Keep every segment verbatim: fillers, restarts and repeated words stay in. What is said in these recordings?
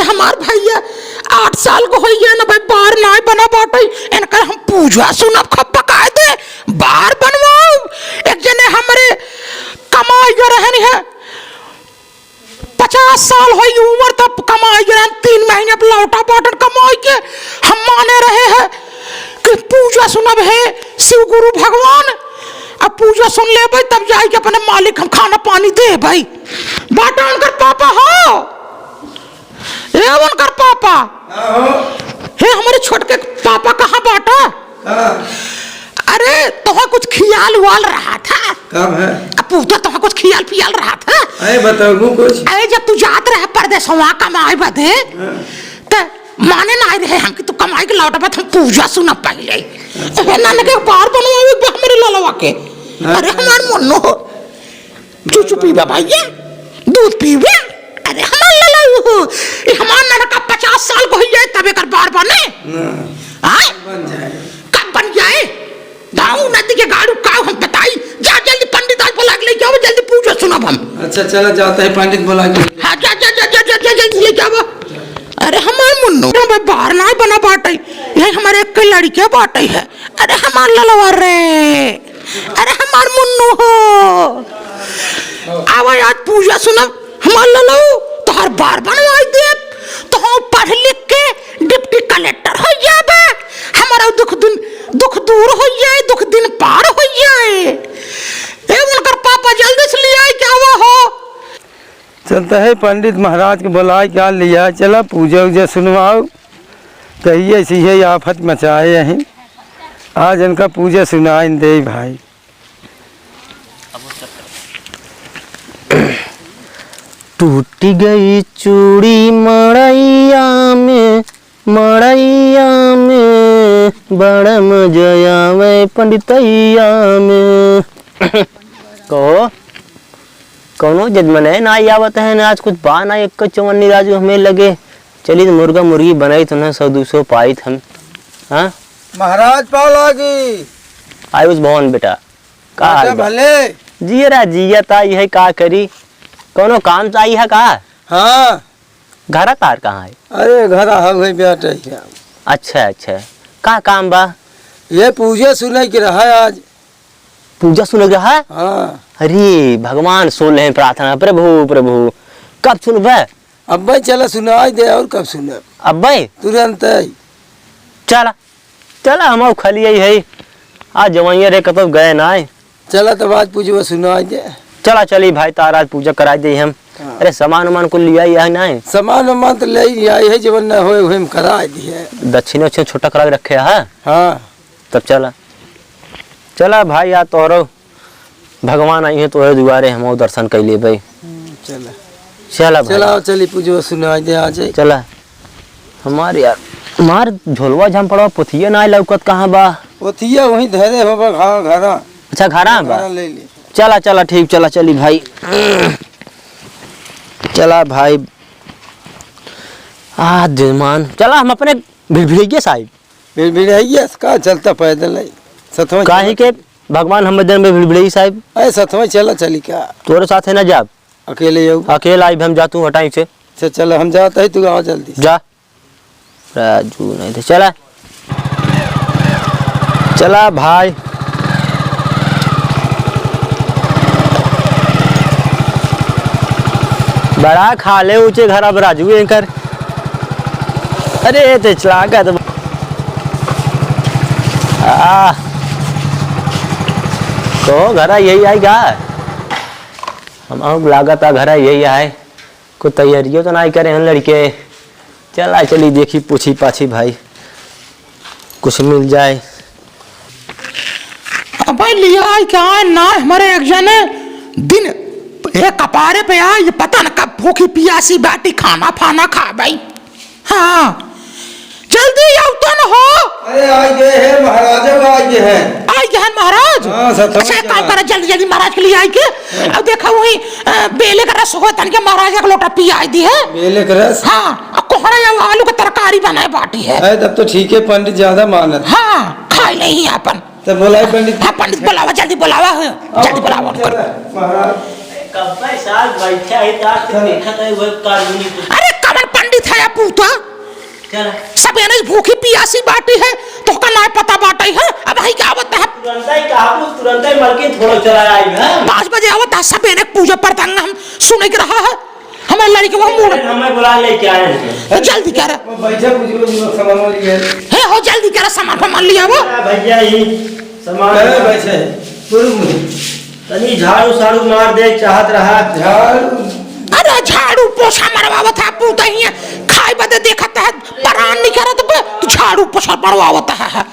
हमार भइया आठ साल को होइया ना भाई, बार नाहीं बना बाटइ, इनकर हम पूजा सुनब खूब बकायदे, बार बनवाउब। एक जने हमरे कमाइया रहन है, पचास साल होई उमर, तब कमाइया रहन, तीन महीने अब लौटा बाटन कमाई के। हम माने रहे हैं कि पूजा सुनब है शिव गुरु भगवान, अब पूजा सुन लेबइ, तब जाइके अपने मालिक हम खाना पानी देबइ। बाटा उनकर पापा हो, ए उनकर पापा। हाँ हो। हे हमरे छोटके पापा कहाँ बाटा? हाँ। अरे तोहैं कुछ खियाल उयाल रहा था। कब है? अब पूछा तोहैं कुछ खियाल पियाल रहा था। अरे बताओ कुछ। अरे जब तू जात रहे परदेसवा कमाए बदे, हाँ। त माने नाहीं रहे हम कि तू कमाई के लौटबा त हम पूजा सुनब पहिले। अच्छा। अरे नाना के बार बनवावे बा हमरे ललवा के। हाँ। अरे हमार मुन्नो। चूचू पीबा भइया, दूध पीबे। अरे हमार ललऊ हो, ए हमार ननका पचास साल को होइया, तब एकर बार बने। ना। आय? बन जाए। कब बन जाए? दाऊ नदी के गाड़ू काऊ हम बताई। जा जल्दी पंडित आज बुला के लेके आवा, जल्दी पूजा सुनब हम। अच्छा चला जात है पंडित बुला के। हाँ जा जा जा जा जा, जा जल्दी लेके आवा। अरे हमार मुन्नो, ना भाई बार नाहीं बना बाटइ, यही हमरे एक लड़के बाटइ है। अरे हमार ललवा रे, अरे हमार मुन्नू हो, आवा आज पूजा सुनब, हमार ललऊ तोहार बार बनवाई देब, तोहू पढ़ लिख के डिप्टी कलेक्टर होइ जाबे, हमारा दुख दिन, दुख दूर होइ जाए, दुख दिन पार होइ जाए। ए उनकर पापा जल्दी से लियाइ के आवा हो। चलत है पंडित महाराज के बुलाइ के लियाइ, चला पूजा उजा सुनवाउ। कहिए से यही आफत मचाए हैं, आज इनका पूजा सुनाइन दे भाई। टूट गई चूड़ी मड़ैया में, मड़ैया में, बड़ा मजा आवे पंडितैया में। कहो, कौनो जजमने नाहीं आवत है ना, आज कुछ बा नाहीं, एक चवन्नी राजू हमें लगे। चली त मुर्गा मुर्गी बनाई त उन्हें सौ दू सौ पाइत हम। हाँ? महाराज पाव लागी। आयुष भवन बेटा, का हाल बा? भले। जियरा जियत आई है, का करी? कौनो काम से आई है का? हाँ। घरा तार कहाँ है? अरे घरा हउ है बेटा। अच्छा, अच्छा। का काम बा? ये पूजा सुनइ के रहा आज। पूजा सुनइ के रहा? हाँ। अरे भगवान सुन लें प्रार्थना, प्रभु, प्रभु। कब सुनबे? अब्बे चला सुनाइ दे, और कब सुनब? अब्बे? तुरंत ही। चला, चला, हम खलिए ही है। आज जवइया रे कतौ गए नाहीं। चला तब आज पूजवा सुनाइ दे। चला, चली भाई, तार आज पूजा कराइ दे हम। हाँ। अरे सामान वामान कुल लियाई है नाहीं? सामान वामान तो ले आई है, जवन न होए, उहे हम कराइ दिए। दक्षिण उक्षिण छोटा करा के रखे है? हाँ। तब चला, चला भाई, आज तोहरो भगवान आई है, तोहरे दुआरे हम दर्शन कइ लेबे। हम्म, चला। चला भाई। चला, चली पूजवा सुनाइ दे, आ जाए। चला। हमार यार, हमार झोलवा झम पड़वा, पोथिया नाहीं लौकत कहाँ बा? पोथिया वहीं धरे होबा, घा-, घरा। अच्छा, घरा बा? घरा ले ले। चला, चला, ठीक, चला, चली भाई। चला भाई। आ, दिमान। चला, हम अपने भिड़भिड़ैया साहिब। भिड़भिड़ैया से का चलता पैदल है? सतवा काहे चला। के भगवान हम दिन में भिड़भिड़ैया साहिब? अरे सतवा चला चली का? तोरे साथे ना जाब। अकेले जाऊ? अकेला आइब हम, जा तू हटाई से। अच्छा चला, हम जात है, तू आवा जल्दी से। जा। राजू नहीं तो चला। चला भाई। बड़ा खाले ऊँचे घर अब राजू एंकर। अरे ते चला गया तो। आ। को घरा यही आई का? हम, हम लागत आ घरा यही आए। कोई तैयारियो तो नाहीं करे हैं लड़के। चला चली देखी, पूछी पाछी भाई, कुछ मिल जाए। अबे लिया क्या है ना, हमारे एक जने दिन एक कपारे पे आए, ये पता न कब भूखी पियासी बाटी खाना फाना खा भाई। हाँ, जल्दी आओ तो न हो। अरे, आ गए हैं महाराज, आ गए हैं। आ गए हैं महाराज? हाँ, सतवा अच्छा, एक काम करा, जल्दी, जल्दी महाराज के लिए आई के। हाँ। अब देखा वही, अ, बेले का रस हो, तन के महाराज एक लोटा पियाई दी है। बेले का रस? हाँ, अब कोहरा या आलू का तरकारी बनाए बाटी है। अरे, तब तो ठीक है, पंडित ज्यादा मानत। हाँ, खाई नहीं अपन। तो बोलाई पंडित। हाँ, पंडित बुलावा, जल्दी बुलावा, हाँ, जल्दी बुलावा उनको। चला, महाराज। कब्बे साल बैठा है, तार से चलो। देखा था, वो कानूनी कुछ। अरे, कमल पंडित है, अब पूता, चला। सबेने भूखी पियासी बाटी है, तोहका नाय पता बाटे है। अबहीं का आवत है? तुरंतै काबू, तुरंतै मलकिन थोड़ा चला आई है। पाँच बजे आवत है, सबेने पूजा परतंगा हम सुने के रहा है। हमारे लड़के वो मूड। हमें बुला लेके आए हैं। तो जल्दी करा। वो बैठे, कुछ लोग सामान वाली है। हे हो, जल्दी करा, सामान फामान लिया वो। हाँ, भैया, ये सामान। अरे, बैठे। गुरु, गुरु। तनी झाड़ू साड़ू मार दे, चाहत रहा। झाड़ू। अरे, झाड़ू पोछा मरवावत है, पूता ही है। खाए बदे देखत है, परान नहीं करत बे, तो झाड़ू पोछा मरवावत है।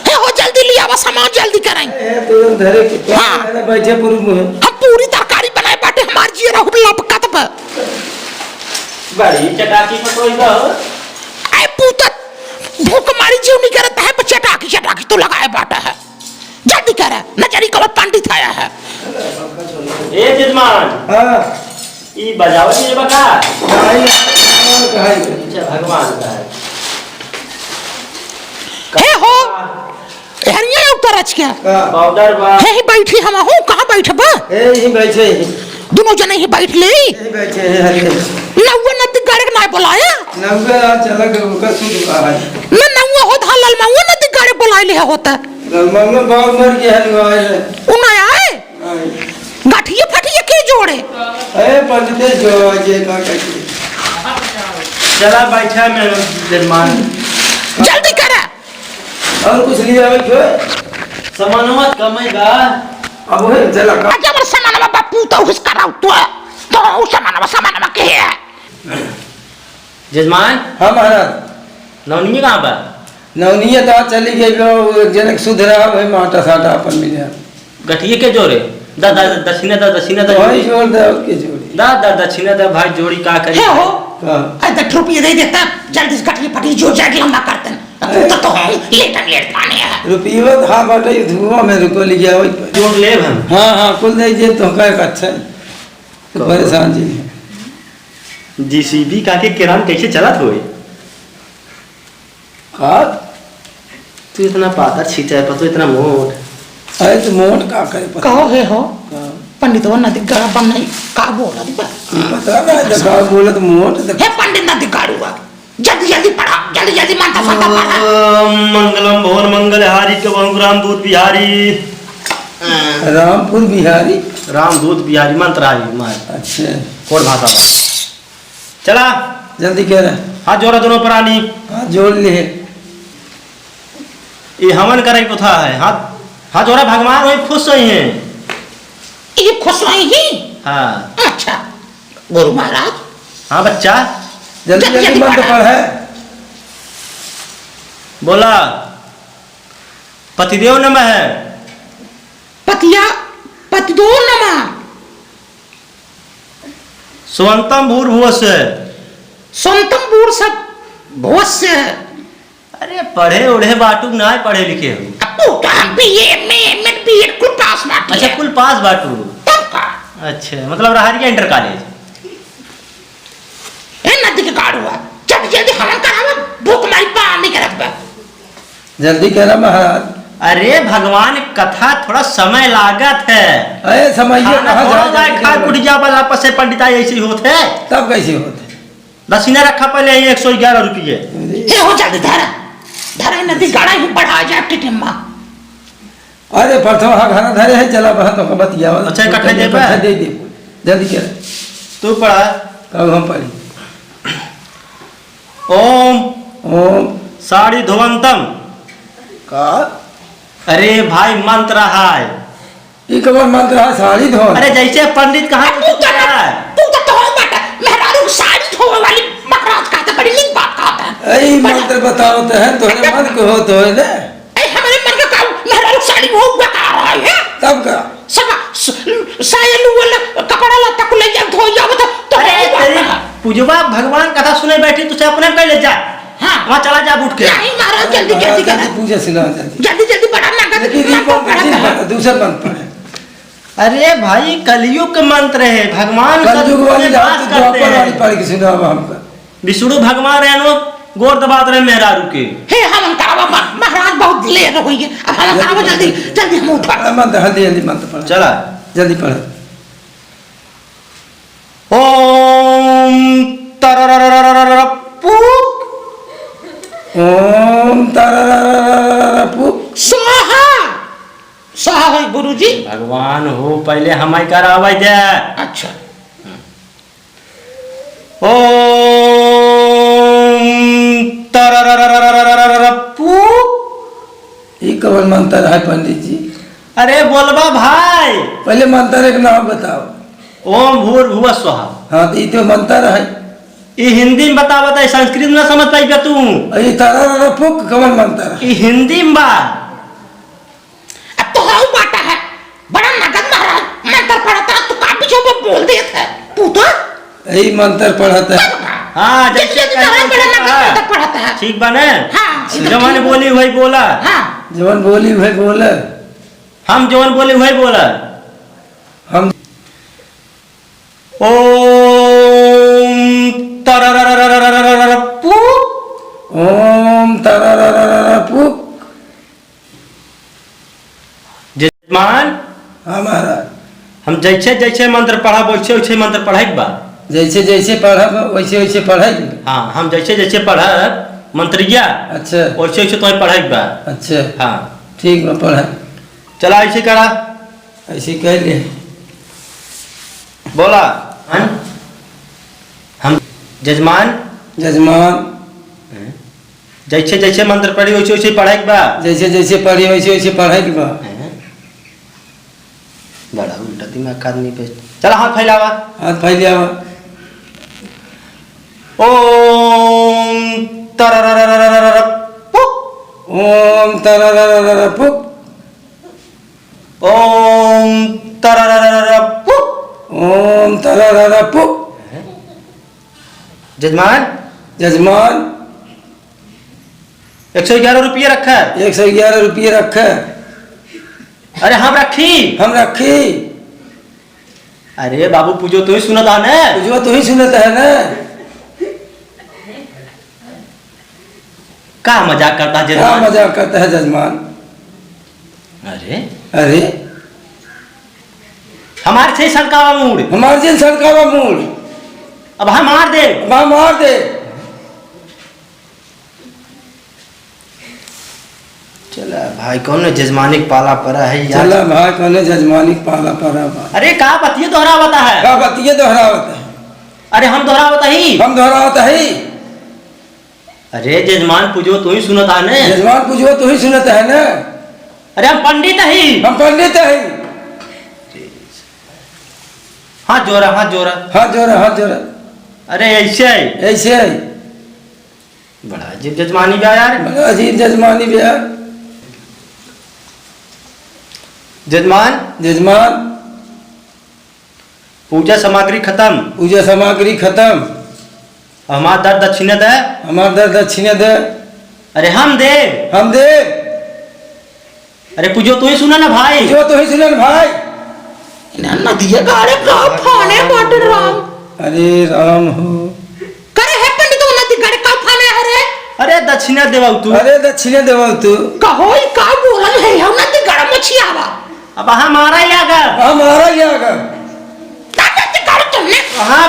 हे हो, जल्दी लियावा सामान, जल्दी कराई। ए, तो धरे के, हाँ। अरे, बैठे, गुरु, गुरु। हम पूरी तरकारी बनाए बाटे, हमार जियरा हुब लपकत बे। बड़ी चटाकी पटोई बा हो। ऐ पूता, भूख मारी जीव नहीं करत है, पर चटाकी, चटाकी तो लगाए बाटा है। जल्दी करे, नजरी कब पंडित आया है। ए जजमान। हाँ। ई बजावत नहीं बा का? नहीं, नहीं, कहाँ है? अच्छा, भगवान का है। हे हो, हरिया उतर आज क्या? का? पाउडर बा। हे ही बैठी हम हूँ, कहाँ बैठबा? ए, यहीं बैठे ही। दुनो जने ही बैठ ले। यहीं बैठे हैं, हरिया। नौवे नदी गाड़े के नाय बोलाया? नौवे रात चला गए, उनका सूझ रहा है। न नौवे होत हा, लाल मौवे नदी गाड़े बोलाए ले होता। लाल मौवे बाप मर गया है, वो आए हैं। उ ना आए? आए। गठिए फटिए के जोड़े? अरे पंडित जो आए, ये का कहते हैं? चला बैठा मैं जजमान। जल्दी करा। और कुछ लिया है क्या? सामानवा कम है बा। अब वही चला का? अच्छा, हमर सामानवा बापू तो उस कराऊ तो, तो उ सामानवा, सामानवा के है? जजमान? हाँ महाराज। नौनिया कहाँ बा? नौनिया तो आज चली गई, वो जनक सुधरा, वही माटा साटा अपन मिले। गठिए के जोड़े? दा, दा, दक्षिणा दा, दक्षिणा दा। वही जोड़ दे, और के जोड़ी? दा, दा, दक्षिणा दा, भाई जोड़ी का करी? हे हो। हाँ। आज दस रुपये दे देता, जल्दी से गठिए पटी जोड़ जाके लंबा करते हैं। अब तू तो, तो हम लेटन लेट पाने हैं। रुपये तो हाँ बाटे, ये धुआं में रुको ले गया वही पर। जोड़ ले हम। हाँ, हाँ, कुल दे दे तो का एक अच्छा है। तो कहो। परेशान जी है। जीसीबी का के किरान कैसे चलत होए? का? तू इतना पातर छींचा है, पर तू इतना मोट। अरे, तो मोट का करे पता? कहो हे हो, का? पंडितवा नदी गाड़ा बन नहीं, का बोलत बा? पता ना, तो का बोलत मोट, तो हे पंडित नदी गाड़ुआ, जल्दी जल्दी पढ़ा, जल्दी जल्दी मंत्र फटा पढ़ा। ओम मंगलम भवन मंगल हारी के बहु रामदूत बिहारी। रामपुर बिहारी? रामदूत बिहारी मंत्र आई मार। अच्छा। कोड भाषा में। चला। जल्दी करा। हाथ जोड़ा दोनों प्राणी। हाथ जोड़ ले। ये हवन कराई को था है। हाथ, हाथ जोड़ा भगवान वही खुश हुई हैं। ये खुश हुई ही? हाँ। अच्छा। गुरु महाराज। हाँ बच्चा। जल्दी, जल्दी, जल्दी जल्दी मंत्र पढ़ा। पढ़ है। बोला। पतिदेव नमः। पतिया, पतिदेव नमः। स्वंतम भूर्भुवस्सुः। स्वंतम भूर्भुवस्सुः। अरे, पढ़े उढ़े बाटू, नाय पढ़े लिखे हो। अप्पू, तो हम बीए, एमए, एमएड, बीएड कुल पास बाटे। अच्छा, कुल पास बाटू। तब का? अच्छा, मतलब रहरिया इंटर कॉलेज। ए नदी के गाड़ुआ, जल्दी जल्दी हवन करावा, भूख मारी पानी करत बा। जल्दी करा महाराज। अरे भगवान, कथा थोड़ा समय लागत है। अरे समय ये खाना कहाँ थोड़ा जाए, जाए, खा कुटिया वाला पसे पंडिताई ऐसे ही होत है। तब कैसे होत है? दक्षिणा रखा पहले ही एक सौ ग्यारह रुपये। अरे। ए हो जल्दी धरा, धरा नदी गाड़ा ही बढ़ा जाए टिटिम्मा। अरे प्रथम हाँ खाना धरे है, चला बहा तो बतिया वाला। अच्छा, इकट्ठे दे इकट्ठे पाए? दे दे, जल्दी कर। तू पढ़ा। कब हम पढ़ी? ओम ओम। साड़ी धोवंतम। का? अरे भाई, मंत्र है। ई कवन मंत्र है? साड़ी धोवंतम। अरे, जैसे पंडित कहाँ तू तो, है? तू तो, तू तो बता, मेहरारू साड़ी धोवे वाली मंत्र कहते, बड़ी नीक बात कहते हैं। ए, ई मंत्र बतावत है, तोहरे मन के होत होए ना। ए, हमरे मन का काम, मेहरारू साड़ी वो बता रहा है। तब का? समा-, स-, साया लुआ ला, कपड़ा लत्ता कुल ले जा, धोई आवत, तो अरे, हो तेरी बात है। पूजवा भगवान कथा सुने बैठी, तुझे अपने कर ले जा। हाँ। वहाँ चला जा, उठ के। नहीं महाराज, जल्दी, हाँ, जल्दी जल्दी करा। पूजा सुना, जल्दी। जल्दी, जल्दी पढ़ा, ना कर, लेकिन ये मंत्र कौन पढ़ा, सा पढ़ा। है? दूसरा मंत्र पढ़े। अरे भाई, कलयुग के मंत्र है, भगवान कलयुग वाली सतयुग में रात बास तो करते द्वापर वाली हैं। पढ़ के सुनावा हमका। विष्णु भगवान रहनो गोर दबात रहे मेहरारू के। हे, हम करावा मा-, महाराज बहुत लेट होई है। अब हम करावा जल्दी, जल्दी हम उठा। अरे मंत्र, हल्दी, हल्दी मंत्र पढ़। चला। जल्दी पढ़। ओम तरररररररर, पू। भगवान हो, पहिले हमइ करावइ दे। अच्छा। ओम तररररररररपु। ई कवन मंत्र है पंडित जी? अरे बोलबा भाई। पहिले मंत्र एक नाम बताओ। ओम भूर्भुवः स्वः। हाँ, तो ई तो मंत्र है। ई हिंदी में बतावत है, संस्कृत में ना समझ पाइबे तू। ई तररररपुक कवन मंत्र है? ई हिंदी में बा। अब तो हऊ बाटा है, बड़ा मगन महाराज मंत्र पढ़ता, तू का पीछे वो बोल देत है, तू तो। यही मंत्र पढ़ता है। हाँ, जैसे जैसे कि कहीं तरह बड़ा मगन हाँ। मंत्र पढ़ता है। ठीक बा ने? हाँ, एकदम जवन ठीक बा। बोली वही बोला। हाँ। जवन बोली वही बोला। हम जवन बोली वही बोला। हम ओम तररररररररपु। ओम तररररररपु। जजमान। हाँ महाराज। हम जैसे जैसे मंत्र पढ़ब, वैसे वैसे मंत्र पढ़ाई बा। जैसे जैसे पढ़ब, वैसे वैसे पढ़ाई बा। हाँ, हम जैसे जैसे पढ़ब मंत्रिया, अच्छा। वैसे वैसे तुम्हें पढ़ाई बा। अच्छा। हाँ। ठीक बा, पढ़ा। चला, ऐसे करा। ऐसे कह ले। बोला। हम, हम जजमान। जजमान। हैं? जैसे जैसे मंत्र पढ़ी, वैसे वैसे पढ़ाई बा। जैसे जैसे पढ़ी, वैसे वैसे पढ़ाई बा। हैं? बड़ा उल्टा दिमाग का आदमी पे। चला, हाथ फैलावा। हाथ फैलावा। ओम तरररररररपुक। ओम तररररररपुक। ओम तररररररपुक। ओम तररररपुक। जजमान। जजमान। एक सौ ग्यारह रुपये रखा। एक सौ ग्यारह रुपये रखा। अरे हम रखी। हम रखी। अरे बाबू, पूजो तू ही सुनत है ना? पूजो तू ही सुनत है ना? का मजाक करता है का जजमान? मजाक करता है जजमान? अरे। अरे। हमार से सनकावा मूड़। हमार से सनकावा मूड़। अब हम मार दे। अब हम मार दे। चला भाई, कौन जजमानी के पाला पड़ा है यार। चला भाई, कौन जजमानी के पाला पड़ा बा। अरे का बतिये दोहरावता है? का बतिये दोहरावता है? अरे हम दोहरावता ही। हम दोहरावता ही। अरे जजमान पूजो तू ही सुनत है ने। जजमान पूजो तू ही सुनत है ने। अरे हम पंडित ही। हम पंडित ही। हाथ जोड़ा, हाथ जोड़ा। हाथ जोड़ा, हाथ जोड़ा। अरे ऐसे ही। ऐसे ही। बड़ा अजीब जजमानी बा यार। बड़ा अजीब जजमानी बा यार। जजमान। जजमान। पूजा सामग्री खत्म। पूजा सामग्री खत्म। हमार दर दक्षिणा दे। हमार दर दक्षिणा दे। अरे हम दे। हम दे। अरे पूजो तू ही सुना ना भाई। पूजो तू ही सुना ना भाई। ना नदिया गाड़े का फाने बाटे राम। अरे राम हो। करे है पंडित, वो नदी गाड़े का फाने है रे? अरे दक्षिणा देवाऊ तू। अरे दक्षिणा देवाऊ तू। कहो ई का बोलन है, हम नदी गाड़ा मछियावा। अब हमारा ही आगा। हमारा ही आगा। ना नदी गाड़े तुमने। हाँ।